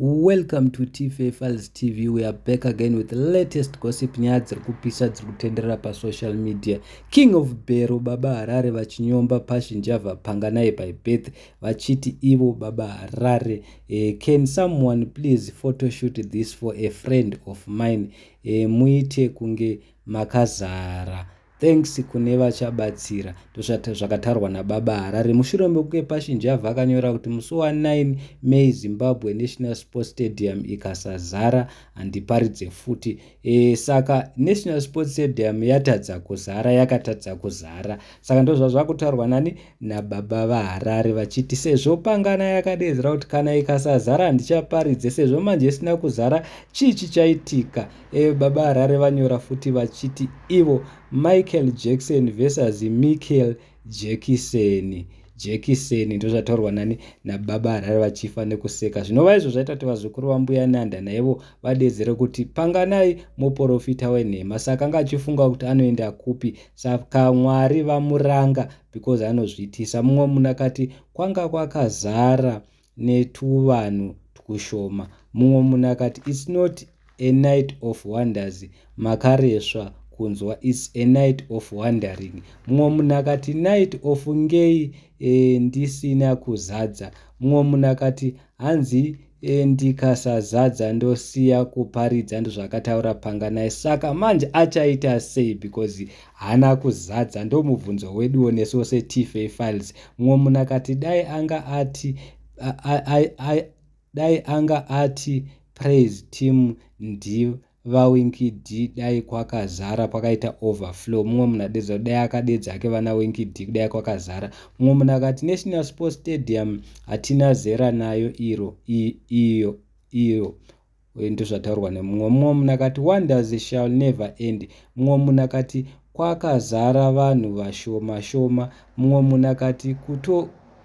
Welcome to TFA Files TV. We are back again with the latest gossip, nyaya dziri kupisa dziri kutenderera pasocial media. King of Bero, Baba Harare, vachinyomba Passion Java Panganai by birth, vachiti ivo Baba Harare, "Can someone please photoshoot this for a friend of mine? Muite kunge makazara. Thanks kune vachabatsira." Ndozvakataurwa naBaba Harare mushure mekunge Passion Java akanyora kuti musi wa9 May Zimbabwe National Sports Stadium ikasazara, handiparidze futi. Saka National Sports Stadium yatadza kuzara, yakatadza kuzara. Saka ndo zvazvakutaurwa nani? Nababa vaHarare, vachiti sezvo Pangana yakadedzera kuti kana ikasazara handichaparidze, sezvo manje isina kuzara, chii chichaitika? Baba Harare vanyora futi vachiti ivo Michael Jackson versus Michael Jackson Jackson. Ndozvataurwa nani? Nababa Harare, vachifa nekuseka, zvinova izvo zvaita kuti vazukuru vaMbuya Nanda naivo vadedzere kuti Panganai muprofita wenhema. Saka anga achifunga kuti anoenda kupi? Saka Mwari vamuranga because anozviitisa. Mumwe munhu akati kwanga kwakazara netuvanhu twushoma. Mumwe munhu akati, "It's not a night of wonders, makaresva kunzwa, it's a night of wondering." Mumwe munhu akati, "Night of ngei ndisina kuzadza?" Mumwe munhu akati, hanzi "Ndikasazadza ndosiya kuparidza." Ndozvakataura Panganai. Saka manje achaita sei because haana kuzadza? Ndo mubvunzo weduwo nesuwo seTFA Files. Mumwe munhu akati, Dai anga ati praise team ndivaWinky D, dai kwakazara kwakaita overflow." Mumwe munhu adedza dai akadedza ake vana Winky D, kudai kwakazara. Mumwe munhu akati, "National Sports Stadium hatina zera nayo iro iyo iyo." Ndozvataurwa nemumwe. Mumwe munhu akati, "Wonders shall never end." Mumwe munhu akati, "Kwakazara vanhu vashoma shoma." Mumwe munhu akati,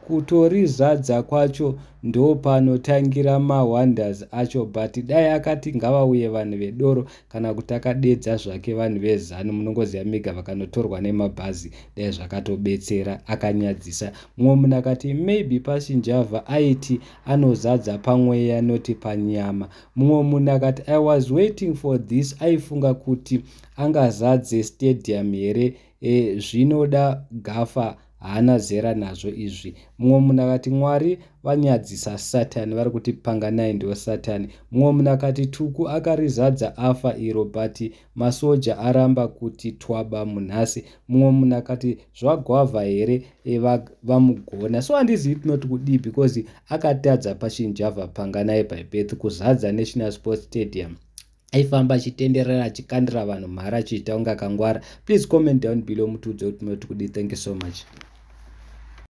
"Kutorizadza kwacho ndopanotangira mawonders acho, but dai akati ngavauye vanhu vedoro kana kuti akadedza zvake vanhu veZANU, munongoziva mega, vakanotorwa nemabhazi, dai zvakatobetsera." Akanyadzisa. Mumwe munhu akati, "Maybe Passion Java aiti anozadza pamweya, noti panyama." Mumwe munhu akati, "I was waiting for this. Aifunga kuti angazadze stadium here? Zvinoda gafa, haana zera nazvo izvi." Mumwe munhu akati, "Mwari vanyadzisa Satani, vari kuti Panganai ndiwo Satani." Mumwe munhu akati, "Tuku akarizadza afa iro, but masoja aramba kuti twaba munhasi." Mumwe munhu akati, "Zvagwavha here vamugona?" So handizivi tinoti kudii because akatadza Passion Java Panganai by birth kuzadza National Sports Stadium. Aifamba achitenderera, achikandira vanhu mhara, achiita kunge akangwara. Please comment down below, mutiudze kuti munoti kudii. Thank you so much.